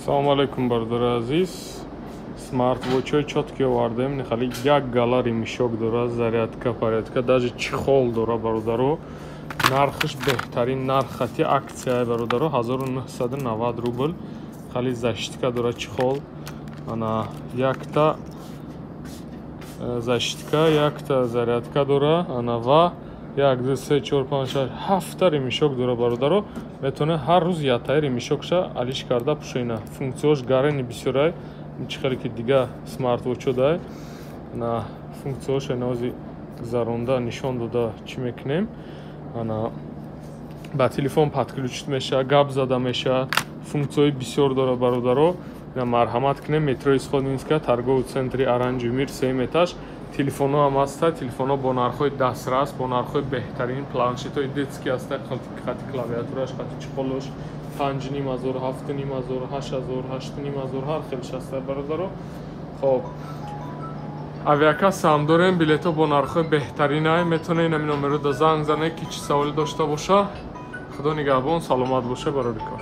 Салому алейкум, бародари азиз. Смартвочҳои чёткий овардем. Хали як гала ремешок дора, зарядка, порядка, даже чехол дора, бародаро. Нархш беҳтарин нарх, хати аксияи, бародаро, 1990 рубл. Хали защитка дора, чехол. Ана якта защитка, якта зарядка дора, ана ва як, ду, се, чор, панҷ, шаш, ҳафта ремешок дора, бародаро. Метавонед ҳар рӯз яктаи ремешокша алиш карда пӯшоина. Функсияҳош гарени бисёрай, чӣ хеле ки дига смартвочҳо дай. На функсияҳоша нози гузаронда нишон дода чӣ мекунем. Ана ба телефон подключить мешавад, гап зада мешавад, функсияҳои бисёр дорад, бародаро. Марҳамат кунем, метрои Сходнинская, торговый центри Оранжевый мир, сеюм этаж. Телефонҳо ҳам ҳаста, телефонҳо бо нархҳои дастрас, бо нархҳои беҳтарин. Планшетҳои детский ҳаста, хати клавиатураш, хати чехолош, 5500, 7500, 8000, 8500, ҳар хелш ҳаста, бародаро. Хоб, авиакасса ҳам дорем, билетҳо бо нархҳои беҳтаринай. Метавонед ин ҳамин номеро да занг занед, ки чӣ саволе дошта боша. Худо нигаҳбон, саломат боша, барори кор.